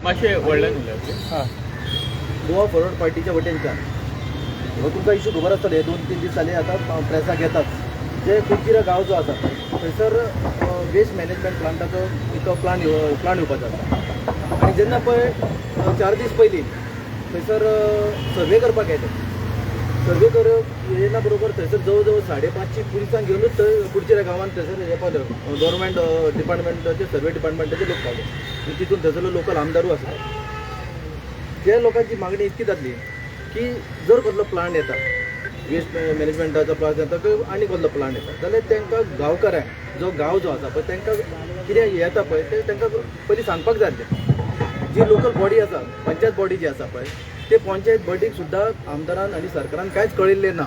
मातशें व्हडल्यान उलय. हां. गोवा फॉरवर्ड पार्टीच्या वटेनच्यान हो तुमकां इशू खबर आसतले. हे 2-3 दीस जाले आतां प्रेसाक येतात जे कुडचिरा गांव जो आसा थंयसर वेस्ट मॅनेजमेंट प्लांटाचो एक प्लांट येवपाचो आसा. आनी जेन्ना पळय 4 दीस पयलीं थंयसर सर्वे करपाक येयले, सर्वे कर येयला बरोबर थंयसर जवळ जवळ 550 पुलिसांक घेवनूच थंय कुडचिऱ्या गांवांत थंयसर हे पावले. गव्हर्मेंट डिपार्टमेंटाचे, सर्वे डिपार्टमेंटाचे लोक पावले आनी तितून थंयसरलो लोकल आमदारूय आसलो. त्या लोकांची मागणी इतकी जातली की जर कसलो प्लांट येता, वेस्ट मॅनेजमेंटाचो प्लांट येता किंवा आनी कसलो प्लांट येता जाल्यार तांकां गांवकारांक जो गांव जो आसा पळय तांकां कितें येता पळय तें तांकां पयलीं सांगपाक जाय आसलें. जी लोकल बॉडी आसा, पंचायत बॉडी जी आसा पळय, ते पंचायत बॉडीक सुद्दां आमदारान आनी सरकारान कांयच कळिल्लें ना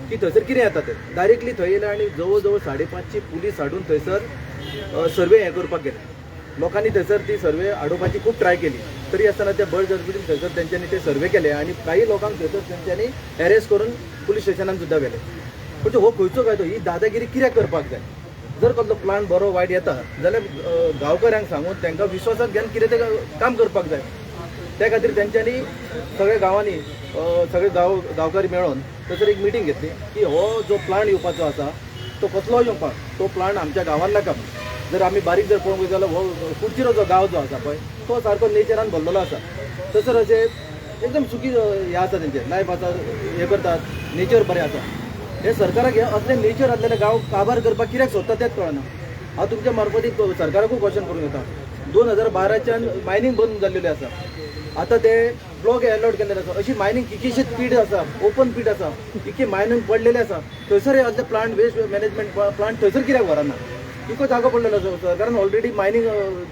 की थंयसर कितें येता तें. डायरेक्टली थंय येयले आनी जवळ जवळ 550 पुलीस हाडून थंयसर सर्वे हें करपाक गेले. लोकांनी थंयसर ती सर्वे आडोवपाची खूब ट्राय केली, तरी आसतना ते बळजबरीन थंयसर तेंच्यांनी ते सर्वे केले आनी काही लोकांक थंयसर तेंच्यांनी अरेस्ट करून पुलीस स्टेशनान सुद्दां व्हेले. पूण हो खंयचो कायदो? ही दादागिरी कित्याक करपाक जाय? जर कसलो प्लांट बरो वायट येता जाल्यार गांवकाऱ्यांक सांगून तांकां विश्वासात घेवन कितें तें काम करपाक जाय. त्या खातीर तेंच्यांनी सगळ्या गांवांनी सगळे गांवकारी मेळोन थंयसर एक मिटींग घेतली की हो जो प्लांट येवपाचो आसा तो कसलोय येवपाक, तो प्लांट आमच्या गांवांत नाका. जर आमी बारीक जर पळोवंक वयता जाल्यार हो कुडचिरो जो गांव जो आसा पळय तो सारको नेचरान भरलेलो आसा. थंयसर अशें एकदम सुकी हें आसा, तेंचें लायफ आसा, हें करतात, नेचर बरें आसा. हे सरकाराक हे असले नेचर आसलेले गांव काबार करपाक कित्याक सोदता तेंच कळना. हांव तुमच्या मार्फत सरकाराकूय क्वेश्चन करूंक येता. 2012च्यान मायनींग बंद जाल्लेलें आसा, आतां ते ब्लॉक एलॉट केल्ले आसा. अशी मायनींग कितलीशीच पीट आसा, ओपन पीट आसा, इतकी मायनींग पडलेले आसा. थंयसर हे असले प्लांट, वेस्ट मॅनेजमेंट प्लांट थंयसर कित्याक व्हरना? इतको जागो पडलेलो आसा. सरकारान ऑलरेडी मायनींग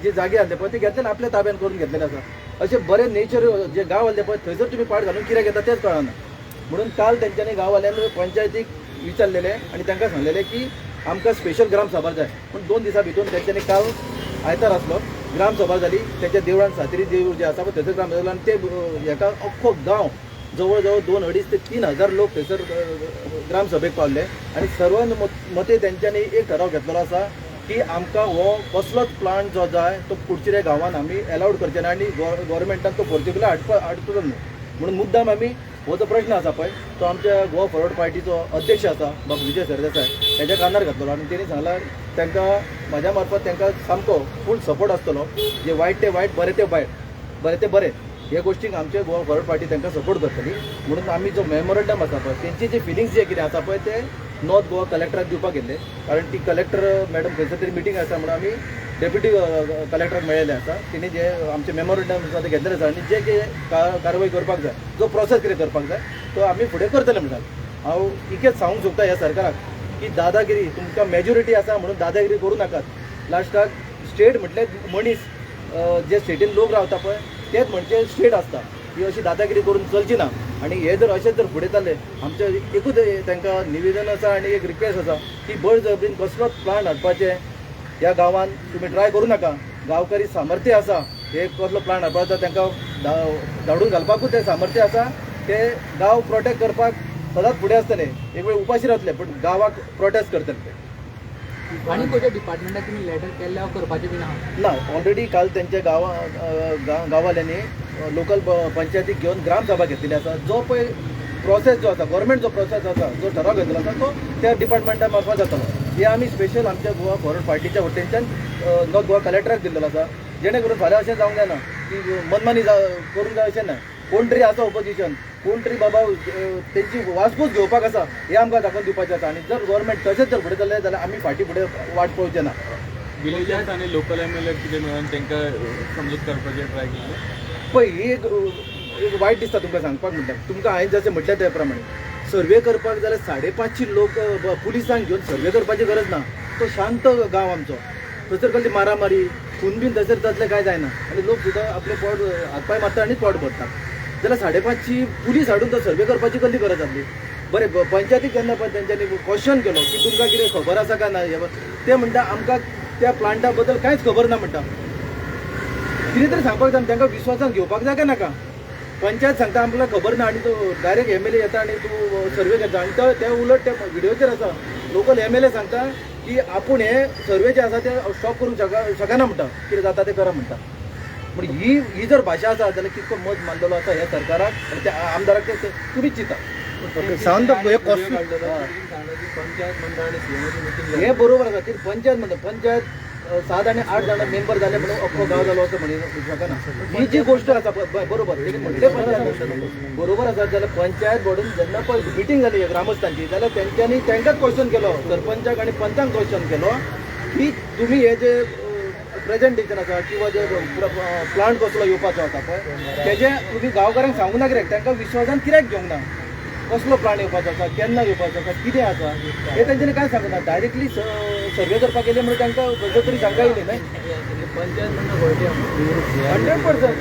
जे जागे आसले पळय ते घेतलेले, आपल्या ताब्यान करून घेतलेले आसा. अशे बरे नेचर जे गांव आसले पळय थंयसर तुमी पाट घालून कित्याक घेता तेंच कळना. म्हणून काल तेंच्यांनी गांववाल्यांनी पंचायतीक विचारलेलें आनी तांकां सांगलेलें की आमकां स्पेशल ग्रामसभा जाय. पूण 2 दिसां भितून तेंच्यांनी काल आयतार आसलो, ग्रामसभा जाली तेंच्या देवळान. सातेरी देवूळ जें आसा पळय थंयसर ग्रामसभा जाली आनी ते हेका अख्खो गांव जवळ जवळ 2-2.5 ते 3 हजार लोक थंयसर ग्रामसभेक पावले आनी सर्वानुमते तेंच्यांनी एक ठराव घेतलेलो आसा की आमकां हो कसलोच प्लांट जो जाय तो कुडचिरे गांवान आमी एलावड करचे ना आनी गोवोरमेंटान तो फोर्सिबली हाडचो न्हू. म्हणून मुद्दाम आमी हो जो प्रश्न आसा पळय तो आमच्या गोवा फॉरवर्ड पार्टीचो अध्यक्ष आसा बाब विजय सरदेसाय हेच्या कानार घातलेलो आनी तेणी सांगलां तांकां म्हाज्या मार्फत तांकां सामको फूल सपोर्ट आसतलो. जे वायट ते वायट, बरें ते वायट, बरें ते बरें, हे गोश्टीक आमचे गोवा फॉरवर्ड पार्टी तांकां सपोर्ट करतली. म्हणून आमी जो मेमोरंडम आसा पळय तेंचे जे फिलिंग्स जे कितें आसा पळय ते नॉर्थ गोवा कलेक्टराक दिवपाक गेल्ले, कारण ती कलेक्टर मॅडम खंयसर तरी मिटींग आसा म्हणून आमी डेप्युटी कलेक्टराक मेळिल्ले आसा. तेणी जे आमचे मेमोरंडम आसा ते घेतलेले आसा आनी जे कितें कारवाय करपाक जाय, जो प्रोसेस कितें करपाक जाय तो आमी फुडें करतले म्हणटात. हांव इतकेंच सांगूंक सोदता ह्या सरकाराक की दादागिरी, तुमकां मेजॉरिटी आसा म्हणून दादागिरी करूं नाकात. लास्टाक स्टेट म्हटल्यार मनीस, जे स्टेटीन लोक रावता पळय तेच म्हणजे स्टेट आसता. ही अशी दादागिरी करून चलची ना आनी हे जर अशेंच जर फुडें चल्ले, आमचें एकूच तांकां निवेदन आसा आनी एक रिक्वेस्ट आसा की बळजबरीन कसलोच प्लांट हाडपाचें ह्या गांवान तुमी ट्राय करूं नाका. गांवकरी सामर्थ्य आसा, हे कसलो प्लांट हाडपाचो तांकां धाडून घालपाकूच ते सामर्थ्य आसा. ते गांव प्रोटेक्ट करपाक सदांच फुडें आसतले. एक वेळ उपाशी रावतले पूण गांवाक प्रोटेस्ट करतले ते. आनी खंयच्या डिपार्टमेंटाक तुमी लेटर केल्ले करपाचें बी ना? ना, ऑलरेडी काल तेंच्या गांवाल्यांनी लोकल पंचायतीक घेवन ग्रामसभा घेतलेली आसा. जो पळय प्रोसेस जो आसा, गव्हर्मेंट जो प्रोसेस आसा, जो ठराव घेतलेलो आसा तो त्या डिपार्टमेंटा मार्फत जातलो. हे आमी स्पेशल आमच्या गोवा फॉरवर्ड पार्टीच्या वटेनच्यान नॉर्थ गोवा कलेक्टराक दिल्लेलो आसा, जेणे करून फाल्यां अशें जावंक जायना की मनमानी करूंक जाय अशें ना. कोण तरी आसा ओपोजिशन, कोण तरी बाबा तेंची वासपूस घेवपाक आसा हें आमकां दाखोवन दिवपाचें आसा. आनी जर गव्हर्मेंट तशेंच जर फुडें चल्लें जाल्यार आमी फाटीं फुडें वाट पळोवचें ना. विलेजर्स आनी लोकल एम एल ए कितें मेळून तांकां समजूत करपाचें ट्राय केल्लें? पळय, ही एक एक वायट दिसता तुमकां सांगपाक म्हणल्यार. तुमकां हांवें जशें म्हटलें त्या प्रमाणे सर्वे करपाक जाल्यार 550 लोक पुलिसांक घेवन सर्वे करपाची गरज ना. तो शांत गांव आमचो, थंयसर कसली मारामारी खून बीन थंयसर तसलें कांय जायना आनी लोक सुद्दां आपले पोट हातपांय मारता आनी पोट भरता. जाल्यार 550 पुलीस हाडून तो सर्वे करपाची कसली गरज आसली? बरें, पंचायतीक जेन्ना पळय तेंच्यांनी क्वेश्चन केलो की तुमकां कितें खबर आसा काय ना, ते म्हणटा आमकां त्या प्लांटा बद्दल कांयच खबर ना म्हणटा. कितें तरी सांगपाक जाय, तांकां विश्वासान घेवपाक जाय काय नाका? पंचायत सांगता आमकां खबर ना आनी तो डायरेक्ट एम एल ए येता आनी तूं सर्वे करता. आनी तो ते उलट ते व्हिडियोचेर आसा, लोकल एम एल ए सांगता की आपूण हे सर्वे जे आसा ते स्टॉप करूंक शकना म्हणटा, कितें जाता तें करा म्हणटा. पूण ही ही जर भाशा आसा जाल्यार कितको मज मानलेलो आसा ह्या सरकाराक आनी त्या आमदाराक ते तुमीच चिंता. सावंत, हे व्हिडिओ काडलेलो, तितून सांगलें की पंचायत मंडळ आनी सीएमाची मिटींग. हे बरोबर आसा की पंचायत म्हणटा, पंचायत 7 आनी 8 जाणां मेंबर जाले म्हणून अख्खो गांव जालो असो म्हणू शकना. ही जी गोश्ट आसा बरोबर तेणी म्हटलें पंचायत मंडळ बरोबर आसा, जाल्यार पंचायत बोर्डून जेन्ना पळय मिटींग जाली ग्रामस्थांची जाल्यार तेंच्यांनी तांकांच क्वेश्चन केलो, सरपंचाक आनी पंचांक क्वेश्चन केलो की तुमी हे जे प्रेजेंटेशन आसा किंवा जे प्लांट कसलो येवपाचो आसा पळय तेजे तुमी गांवकारांक सांगूंक ना कित्याक, तांकां विश्वासान कित्याक घेवंक ना, कसलो प्लांट येवपाचो आसा, केन्ना येवपाचो आसा, कितें आसा हे तेंच्यांनी कांय सांगूंक ना. डायरेक्टली सर्वे करपाक गेले म्हणून तांकां खंयचो तरी शंका येयली न्हय. पंचायत मंडळ घोळटी. 100%.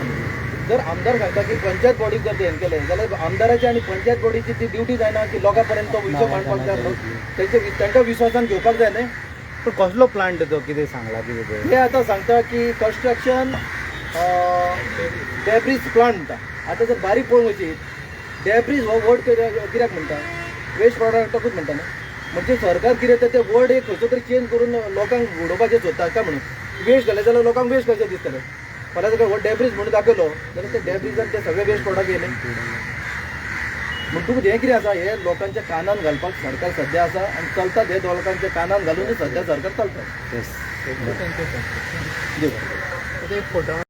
जर आमदार सांगता की पंचायत बॉडीक जर हें केलें जाल्यार आमदाराची आनी पंचायत बॉडीची ती ड्युटी जायना की लोकां पर्यंत तो विशय मांडपाक जाय न्हू, तेंचे तांकां विश्वासान घेवपाक जाय न्हय. पण कसलो प्लांट तो कितें सांगला कितें ते? हे आतां सांगता की कन्स्ट्रक्शन डेब्रीज प्लांट म्हणटा. आतां जर बारीक पळोवंक वचीत, डेब्रीज हो वर्ड कित्याक म्हणटा, वेस्ट प्रॉडक्टाकूच म्हणटा न्हू. म्हणजे सरकार कितें तर ते वर्ड एक खंयचो तरी चेंज करून लोकांक उडोवपाचें सोदता काय म्हणून. वेस्ट घालें जाल्यार लोकांक वेस्ट कशें दिसतलें, फाल्यां जर हो डेब्रीज म्हणून दाखयलो जाल्यार ते डेब्रीजान ते सगळे वेस्ट प्रॉडक्ट येयले. म्हणटकूच हें कितें आसा, हे लोकांच्या कानान घालपाक सरकार सद्या आसा आनी चलतात, हे लोकांच्या कानान घालूनच सद्या सरकार चलता. Yes. Thank you sir. देव. एक फोटो.